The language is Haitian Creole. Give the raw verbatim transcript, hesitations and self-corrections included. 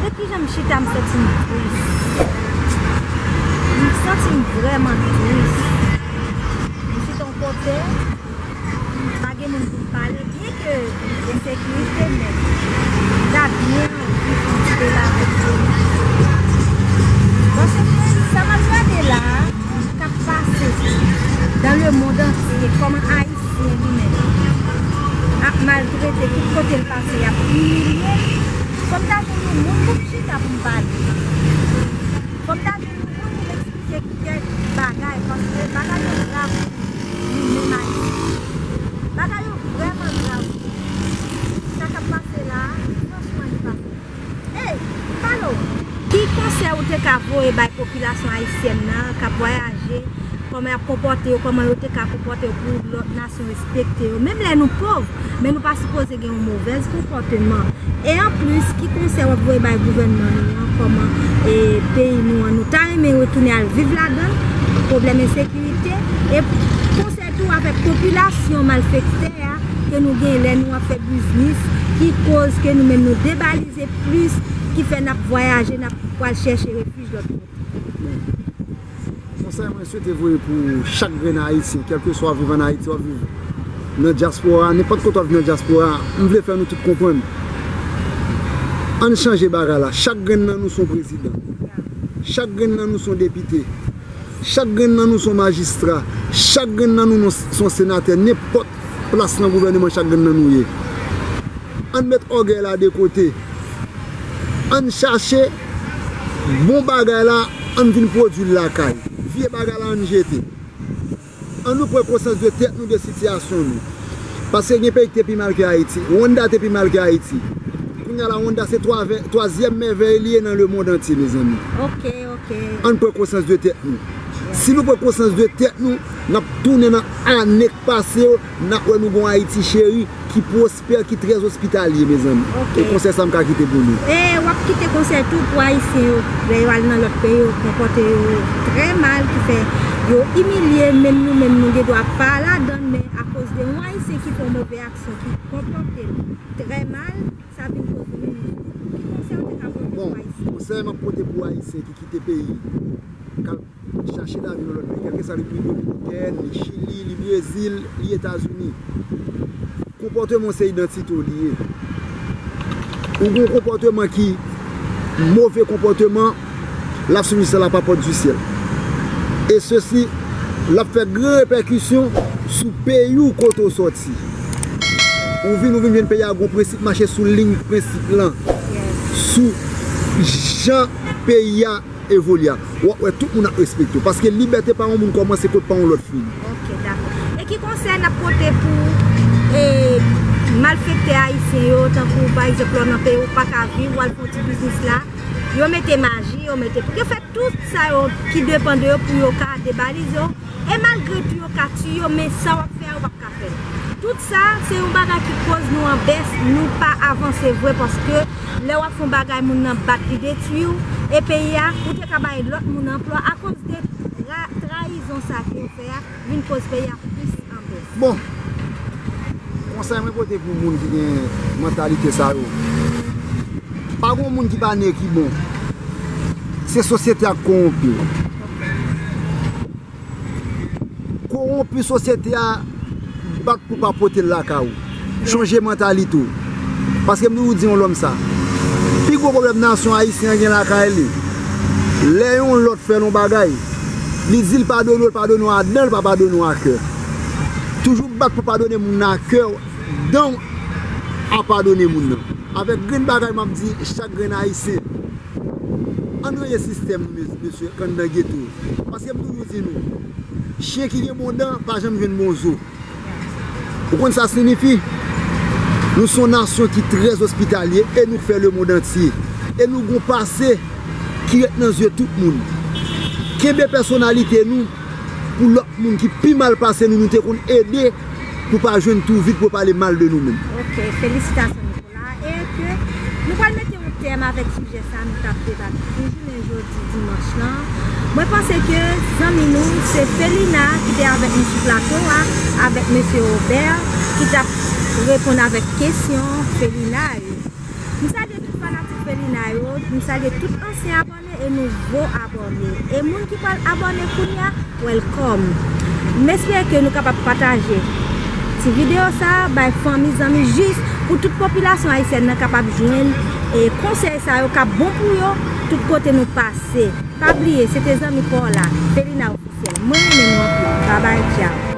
Depi jan m chita, m santi m tris. M santi m vrèman tris. M chita yon kote, pa gen moun pou m pale, byen ke ensekirite, men m ta byen anvi fè yon ti pale avèk yo. Paske sa m ap gade la a, k ap pase dans le monde entier, kòman Ayisyen li menm ap maltrete, tout kote l pase, y ap imilye. Fò m ta jwenn yon moun pou m chita pou m pale. Fò m ta jwenn yon moun pou m eksplike kèk bagay, paske bagay yo grav pou nou menm Ayisyen. Bagay yo vrèman grav. Sa k ap pase la a, franchman, li pa fè. Ey, m pale w. Ki konsèy ou te ka voye bay popilasyon ayisyèn nan k ap vwayaje, kòman y ap konpòte yo, kòman yo te ka konpòte yo pou lòt nasyon respekte yo? Menm lè nou pòv, men nou pa sipoze gen yon movèz konpòteman. E anplis, ki konsèy w ap voye bay gouvènman nou an, kòman, e, peyi nou an, nou ta renmen retounen al viv ladan l, pwoblèm ensekirite, e konsèy tou avèk popilasyon malfektè a ke nou gen lè nou ap fè biznis, ki koz ke nou menm nou debalize plis, ki fè n ap vwayaje, n ap pral chèche refij lòt kote. Konsèy mwen swete voye pou chak grenn Ayisyen, kèlkeswa w ap viv ann Ayiti, w ap viv nan dyaspora, nenpòt kote w ap viv nan dyaspora, m vle fè nou tout konprann. Ann chanje bagay la. Chak grenn nan nou se yon prezidan. Chak grenn nan nou se yon depite. Chak grenn nan nou se yon majistra. Chak grenn nan nou, nou se yon senatè. Nenpòt plas nan gouvènman chak grenn nan nou ye. Ann met ògèy la de kote. Ann chache bon bagay la, ann vin pwodui l lakay. Vye bagay la, ann jete. Ann nou pran konsyans de tèt nou, de sitiyasyon nou. Paske gen peyi ki te pi mal ke Ayiti. Rwanda te pi mal ke Ayiti. Kounye a la, Rwanda se twave-, twazyèm mèvèy li ye nan lemonn antye, mezanmi. Ok, ok. Ann pran konsyans de tèt nou. Si nou pran konsyans de tèt nou, n ap tounen nan ane k pase yo, n ap wè nou gon Ayiti cheri ki pwospè, ki trè ospitalye, mezanmi. Ok. E konsèy sa m ka kite pou nou. E w ap kite konsèy tou pou Ayisyen yo, lè yo al nan lòt peyi, yo konpòte yo trè mal, ki fè yo imilye, menm nou menm nou gen dwa pa ladan l, men akoz de yon Ayisyen ki fè yon move aksyon, ki konpòte l trè mal, sa vin koz nou menm nou. Ki konsèy ou te ka pote pou Ayisyen? Bon, konsèy m ap pote pou Ayisyen ki kite peyi, k al chache lavi nan lòt peyi, kèlkeswa Repiblik Dominikèn, li Chili, li Brezil, li Etazini. Konpòteman w se idantite w li ye. Ou gen yon konpòteman ki move konpòteman, l ap swiv sa la pa pòt di syèl. E sesi, l ap fè gran repèkisyon sou peyi w kote w sòti. Ou vin, ou vin jwenn peyi a gon prensip, mache sou liy prensip lan, sou jan peyi a evolye a, w ap wè tout moun ap respekte w. Paske libète pa yon moun kòmanse kot pa yon lòt fini. Ok, dakò. E ki konsèy n ap pote pou, e, malfektè ayisyen yo, tankou, pa egzanp, lè w nan peyi w pa ka viv, w al fè yon ti biznis la, yo mete maji, yo mete, yo fè tout sa yo ki depann de yo pou yo ka debalize w. E malgre tou yo ka tiye w, men sa w ap fè a, yo p ap ka fè l. Tout sa, se yon bagay ki koz nou an bès, nou pa avanse vre, paske lè w ap fè yon bagay, moun nan bat li detwi w, e peyi a, ou te ka bay lòt moun anplwa, akoz de tra-, trayizon sa ke yo fè a, vin koz peyi a plis an bès. Bon, konsèy mwen pote pou moun ki gen mantalite sa yo. Pa gen moun ki pa ne ki bon. Se sosyete a k kowonpi. Kowonpi sosyete a, bat pou pa pote l lakay ou. Chonje mantalite w. Paske m toujou di yon lòm sa. Pi gwo pwoblèm nasyon ayisyen an gen lakay li. Lè yon lòt fè l yon bagay, li di l padone w, l padone w adan, l pa padone w a kè. Toujou bat pou padone moun nan a kè, dan w a padone moun nan. Avèk grenn bagay m ap di chak grenn ayisyen. Ann ranje sistèm nou, mes-, mesye, k anndan geto yo. Paske m toujou di nou, chen ki gen bon dan pa janm jwenn bon zo. Ou konn sa siyifi? Nou se yon nasyon ki trè ospitalye e nou k fè lemonn antye. E nou gon pase ki ret nan zye tout moun. Kenbe pèsonalite nou pou lòt moun ki pi mal pase nou, nou te konn ede pou pa jwenn tou vid pou pale mal de nou menm. Ok, felisitasyon. La, e ke nou pral mete yon tèm avèk sijè sa nou t ap debate pou jounen jodi dimanch lan. Mwen panse ke zanmi nou, se Felina ki te avèk nou sou plato a, avèk mesye Robert, ki t ap reponn avèk kesyon Felina yo. M salye tout fanatik Felina yo, m salye tout ansyen abòne e nouvo abòne. E moun ki pral abòne kounye a, welcome. M espere ke nou kapab pataje ti videyo sa a bay fanmi, zanmi, jis pou tout popilasyon ayisyèn nan kapab jwenn e konsèy sa yo k ap bon pou yo tout kote nou pase. Pa bliye, se te zanmi pa w la, Felina Ofisyèl. Mwen renmen nou anpil. Babay, tchaw.